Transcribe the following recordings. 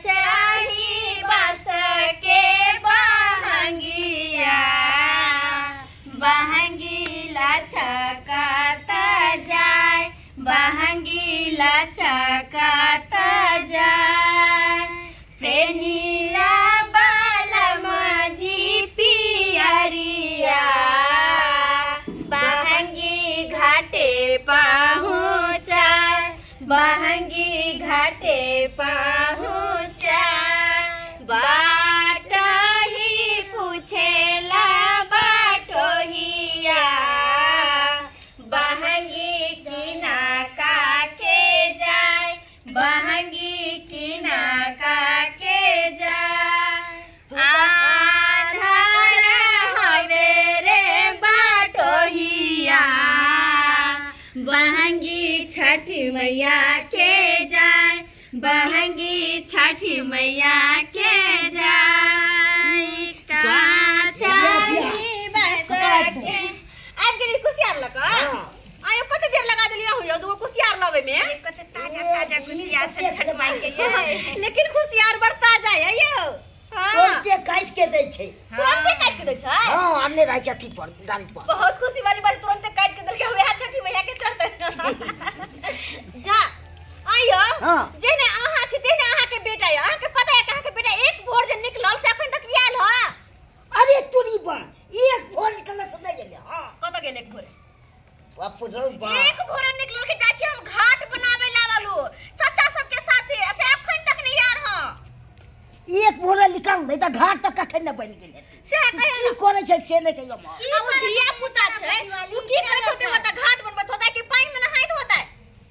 चाही बांस के बहंगिया बहंगीला चकाता जाय बहंगीला चकाता जाय पेनीला बालम जी पियरिया बहंगी घाटे पहुँचा बहंगी घाटे पहुँचा बाट ही पूछेला बाटोहिया बहंगी किना का के जाय बहंगी किना का के जाय आधार हवे रे बाटोहिया बहंगी छठी मैया के जाय बहंगी छठी मैया के जाय काचा ही बस के आबि गेली कुसियार लऽ कऽ। आयो कते देर लगा देलियै हो यौ दूगो कुसियार लबै में। कते ताजा ताजा कुसियार छठ छठ माई के ये। लेकिन कुसियार बड़ ताजा है यौ। हाँ तुरंते काटि के दै छै। तुरंते काटि के दै छै। हाँ आनने रहै छै अथी पर गाड़ी पर। बहुत खुशी वाली बात तुरंते काटि के देलकै वएह छठी मैया के चढ़तै। जा आइयो। हाँ। जेने अहाँ छी तेने अहाँ के बेटा य। अहाँ के पता है कि अहाँ के बेटा एक भोर जे निकलल से अखन तक आयल ह। अरे तुरी बा एक भोर निकलल से नहीं गेलै। हाँ कतऽ गेल एक भोरे? बाप रे बा एक भोरे निकलल के जाइ छी हम घाट बनावे लावलू चाचा सबके साथे से अखन तक नहीं आयल ह। एक भोरे निकल नहीं तऽ घाट तक कखन ने बनि गेल हेतै। से कहियो की करै छै से नहि कहियो माँ। आ उ धिया पुता छै उ की करैत होतै ओतऽ घाट बनबैत होतै कि पानि में नहाइत होतै?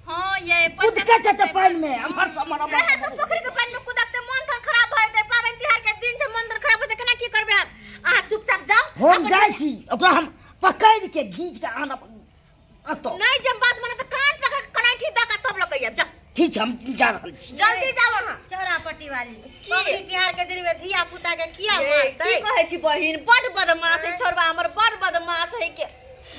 हाँ ये कुदके छै पानि में अमहर से अमहर वएह तऽ पोखरि के पानि में कुदकतै मन तन खराब भऽ जेतै। पाबनि तिहार के दिन छै मन तन खराब हेतै केना की करबै आब? अहाँ चुपचाप जाउ। हम जाइ छी ओकरा हम पकड़ि के घीच के आनब एतऽ। नहि जब बात मानब तऽ कान पकड़ के कनैठी दऽ कऽ तब लऽ के आयब। जाउ ठीक छै हम जा रहल छी। जल्दी जाउ अहाँ। चौरा पट्टी वाली की? पबनी तिहार के दिन में धिया पुता के किया ये, मारतै? की कहै छी बहिन बड बदमाश है छोड़बा हमर बड बदमाश है के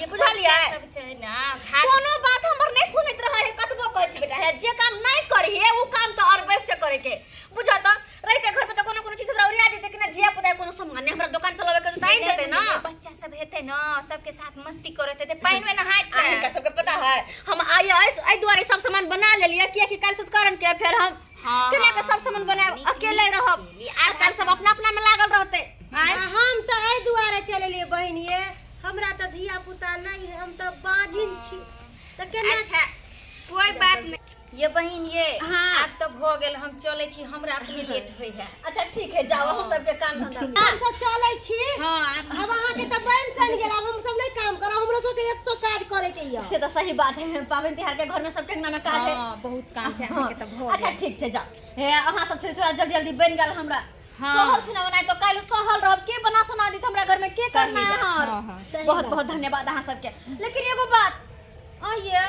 ये बुझलियै? सब छै ना घाट कोनो बात हमर नहीं सुनैत रहै है कतबो कहै छी बेटा हे जे काम नहीं करी है उ काम तो और बैस के करे के बुझत रहते घर पे तो कोनो कोनो चीज हमरा ओरिया देते कि ना धिया पुता कोनो सामान नहीं हमरा दुकान चलावे के तो नहीं देते ना। बच्चा सब हेतै ना सबके साथ मस्ती करैत हेतै पानि में नहाइत आ हिनका सबके पता है हम आइ एहि दुआरे सब सामान बना लेलियै कियाकि काल्हि संस्करण के फेर हम हाँ, केना के सब सामान बनायब अकेले रहब आ काल्हि सब अपना अपना में लागल रहते। आ हम तऽ एहि दुआरे चलि एलियै बहिन ये हमरा तऽ धिया पुता नहीं है हम तऽ बाझिन छी तऽ केना। अच्छा कोई बात नहीं ये बहिन ये। हाँ। आब तो भऽ गेल हम चलै छी हमरा अपने लेट होइ है। अच्छा ठीक है जाओ हम सबके काम धंधा। हम सब चलै छी। हाँ आब अब अहाँके तऽ बनि सन गेल आब हम सब नहीं काम करब हमरो सबके 100 काज करे के यऽ। से तो सही बात है पाबनि तिहार के घर में सबके अंगना में काज है। हाँ बहुत काम छै अहाँके तऽ भऽ अच्छा गेल। ठीक छै जाओ हे अहाँ सब छै थोड़ा जल्दी जल्दी बनि गेल हमरा। हाँ। सहल छै ना बनाय तो काल्हि सहल रहब के बना सुना दी हमरा घर में के करना है। हाँ, हाँ। सही बहुत बात। बहुत धन्यवाद अहाँ सबके। लेकिन एगो बात आइए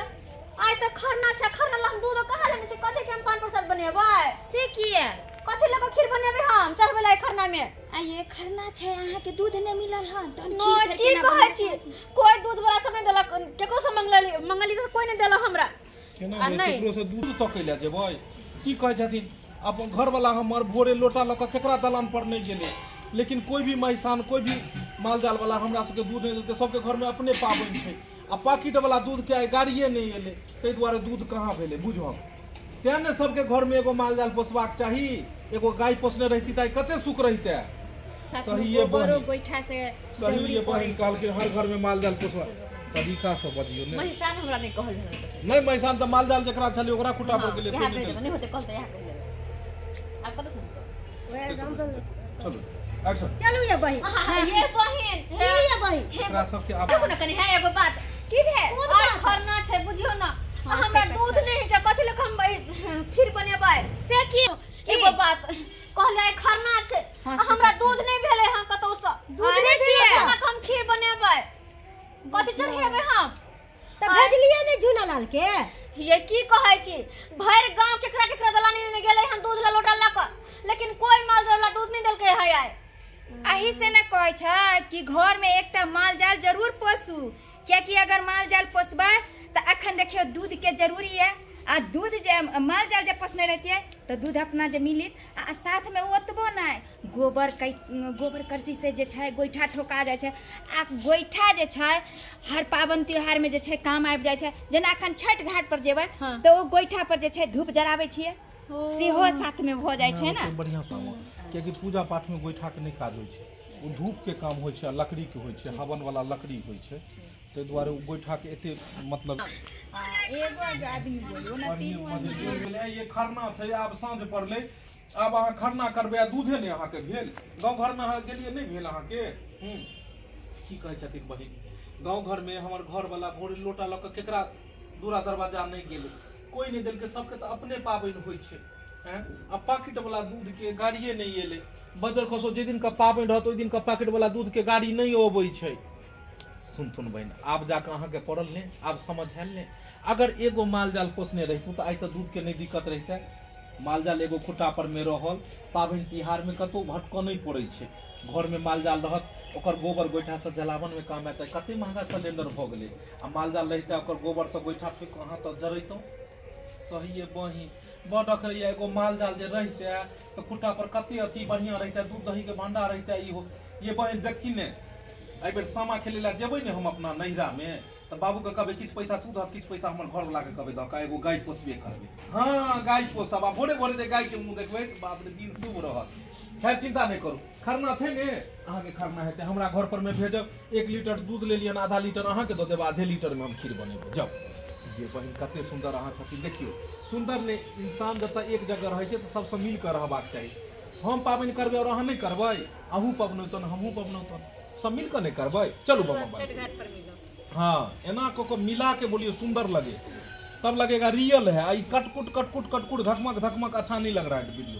आइ तऽ खरना छै खरना ला हम दूध कहाँ लेने छी कथी के हम पान प्रसाद बनेबै? से किया? कथी लऽ कऽ खीर बनेबै हम चढ़बै ला खरना में? आइए खरना छै अहाँके दूध नहि मिलल हन तहन नहि खीर की केना कहै बनायब? छी कोई दूध वाला सब नहि देलक केकरो से मंगली तऽ कोई नहि देलक हमरा। केना आ हेतै, नहि। केकरो से दूध तकै लए जेबै? की कहै छथिन अपन घरवाला हमर भोरे लोटा लऽ कऽ केकरा दलान पर नहि गेलै लेकिन कोई भी महिसान कोई भी माल जाल वाला हमरा सबके दूध नहि देलकै। सबके घरमे अपने पाबनि छै आ पाकिट वाला दूध के आइ गाड़िए नहि एलै ताहि दुआरे दूध कहाँ भेलै बुझब। तें ने सबके घरमे एगो माल जाल पोसबाक चाही। एगो गाय पोसने रहिती तऽ आइ कते सुख रहितै। सहिए गोबरो बहिन गोइठा से सहिए बहिन कहलखिन हर घरमे माल जाल पोसबा तरीका से बजियौ ने। महिसान हमरा नहि कहल रहल। नहि महिसान तऽ माल जाल जकरा छलै ओकरा खुटा पर गेलै इएह कोई कहि नहि देबै नहि होतै कहल तऽ इएह कहि देबै आब कतऽ सुनतै। वएह हम सब चलू एक्शन। चलू ये बहिन। हाँ, ये बहिन की ये बहिन एकरा सबके आब रुकू ना कनि है एगो बात की भेल? कोन आइ बात? खरना छै बुझियौ ना हाँ, हमरा से तऽ दूध छै। नहि है कथी लऽ कऽ हम खीर बनेबै? से की? एगो बात कहले आइ खरना छै हाँ, आ से हमरा तऽ छै। दूध नहि भेलै हँ कतौ से। दूध नहि नहि भेलै भेलै? केना कऽ हम खीर बनेबै? कथी चढ़ेबै हम? तऽ भेजलियै नहि झूना लाल के? ये की कहै छी भरि गांव केकरा केकरा दलानी ने गेलै हन दूध ला लोटा लऽ कऽ लेकिन कोई माल जाल ला दूध नहि देलकै है आइ। अही से ने कहै छै कि घर में एकटा माल जाल जरूर पोसू कियाकि अगर माल जाल पोसबै तऽ अखन देखियौ दूध के जरूरी है आ दूध जे माल जाल जे पोसने रहतियै तऽ दूध अपना जे मिलित आ साथमे ओतबो नहि गोबर गोबर करसी से जे छै गोइठा ठोका जाइ छै आ गोइठा जे छै हर पाबनि त्योहारमे जे छै काम आबि जाइ छै। जेना अखन छठि घाट पर जेबै तऽ ओ गोइठा पर जे छै धूप जराबै छियै सेहो साथमे भऽ जाइ छै ने। बढ़िआँ सामान कियाकि पूजा पाठमे गोइठाके नहि काज होइ छै, ओ धूपके काम होइ छै आ लकड़ीके होइ छै, हवन वाला लकड़ी होइ छै, ताहि दुआरे ओ गोइठाके एते मतलब ये खरना छै। आब साँझ पड़लै, आब अहाँ खरना करबै आ दूधे नहि अहाँके भेल। गाँव घरमे अहाँ गेलियै नहि भेल अहाँके? की कहै छथिन बहिन, गाँव घरमे हमर घरवला भोरे लोटा लऽ कऽ केकरा दूरा दरवाजा नहि गेलै, कोइ नहि देलकै, सबके तऽ अपने पाबनि होइ छै। आ पाकिटवला दूधके गाड़िए नहि एलै। बजर खसो जाहि दिनका पाबनि रहत ओहि दिनका पाकिटवला दूधके गाड़ी नहि अबै छै। सुनथुन बहिन, आब जाकऽ अहाँके पड़ल नहि, आब समझ आयल नहि। अगर एगो माल जाल पोसने रहितहुँ तऽ आइ तऽ दूधके नहि दिक्कत रहितै। माल जाल एगो खुट्टा पर मे रहल, पाबनि तिहारमे कतहु भटकऽ नहि पड़ै छै। घरमे माल जाल रहत, ओकर गोबर गोइठासँ जलावनमे काम आयत। कते महगा सिलेंडर भऽ गेलै, आ माल जाल रहितै ओकर गोबरसँ गोइठा फेक अहाँ तऽ जरैतहुँ। सहिए बहिन, बड अखरैया एगो माल जाल जे रहितै तऽ खुट्टा पर कते अथी बढ़िआँ रहितै, दूध दहीके भंडार रहितै। इहो ये बहिन देखी ने, एहि बेर सामा खेलै लए जेबै ने हम अपना नैहरामे तऽ बाबूके कहबै किछु पैसा तू दहक, किछु पैसा हमर घरवलाके कहबै दहक, एगो गाय पोसबे करबै। हाँ गाय पोसब, आ भोरे भोरे जे गायके मुँह देखबै तऽ बाप रे दिन शुभ रहत। खैर चिंता नहि करू, खरना छै ने, अहाँके खरना हेतै। हमरा घर पर मे भेजब, 1 लीटर दूध लेलियनि, आधा लीटर अहाँके दऽ देब, आधे लीटरमे हम खीर बनेबै। जाउ। ये बहिन कते सुन्दर अहाँ छथिन। देखियौ सुन्दर नहि, इंसान जतऽ एक जगह रहै छै तऽ सबसँ मिल कऽ रहबाक चाही। हम पाबनि करबै आओर अहाँ नहि करबै, अहूँ पबनौतन हमहूँ पबनौतन, सब मिल कऽ नहि करबै। चलू बाबा, हाँ एना कऽ कऽ मिला के बोलियो सुंदर लगे, तब लगेगा रियल है। आई कटकुट कटकुट कटकुट धकमक धकमक अच्छा नहीं लग रहा है वीडियो।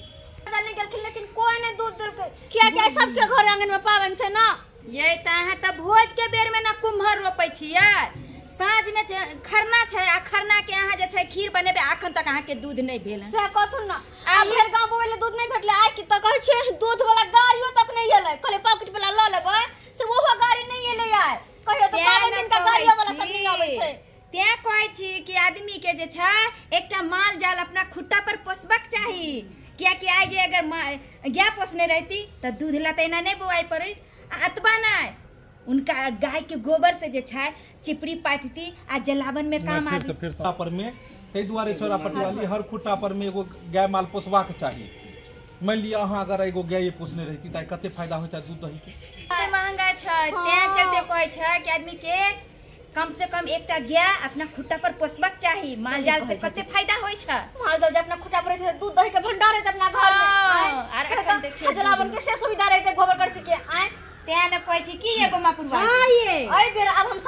नहीं गेलखिन लेकिन कोई नहीं दूध देलकै, किया सबके घर आंगन में पाबनि छै ना। ये तऽ अहाँ तऽ भोज के बेर में ना कुम्हर रोपै छियै, साँझ में खरना छै आ खरना के अहाँ जे छै खीर बनेबै, अखन तक अहाँके दूध नहि भेल। से कहथुन ना, आ फेर गाँव बबैले दूध नहि भेटलै। आइ की तऽ कहै छियै दूध वाला गाड़ियो तक नहि एलै, कहलियै पॉकेट वाला लऽ लेबै से ओहो गाड़ी नहि एलै आइ। कहियो तऽ पाबनि दिन का गाड़ियो वाला सब नहि आबै छै। तें कहै छी कि आदमी के जे छै एकटा माल जाल अपना खुट्टा पर पोसबाक चाही, कियाकि आइ जे अगर गाय पोसने रहती तऽ दूध ला तऽ एना नहि बौआइ पड़ै। आ अतबा नहि, उनका गाय के गोबर से जे छै चिपड़ी पाथती आ जलावन में काम आबि। फिर पर में ताहि दुआरे छोरा पटियाली हर खुट्टा पर में एगो गाय माल पोसबाक चाही। मान लिअ अहाँ अगर एगो गाय पोसने रहती तऽ कते फायदा होइत दूध दही के। महंगा छै, तें चलते कहै छै कि आदमी के कम से कम एकटा गाय अपना खुट्टा पर पोसबाक चाही। माल जाल से कते फायदा होइ छै, माल जाल जे अपना खुट्टा पर रहै दूध दही के भंडार रहै अपना घर में। आर अखन देखियौ जलावन के से सुविधा रहै गोबर करसी के। आय तें न कहै छी कि एगो मापुरवा। हां ये एहि बेर आब हम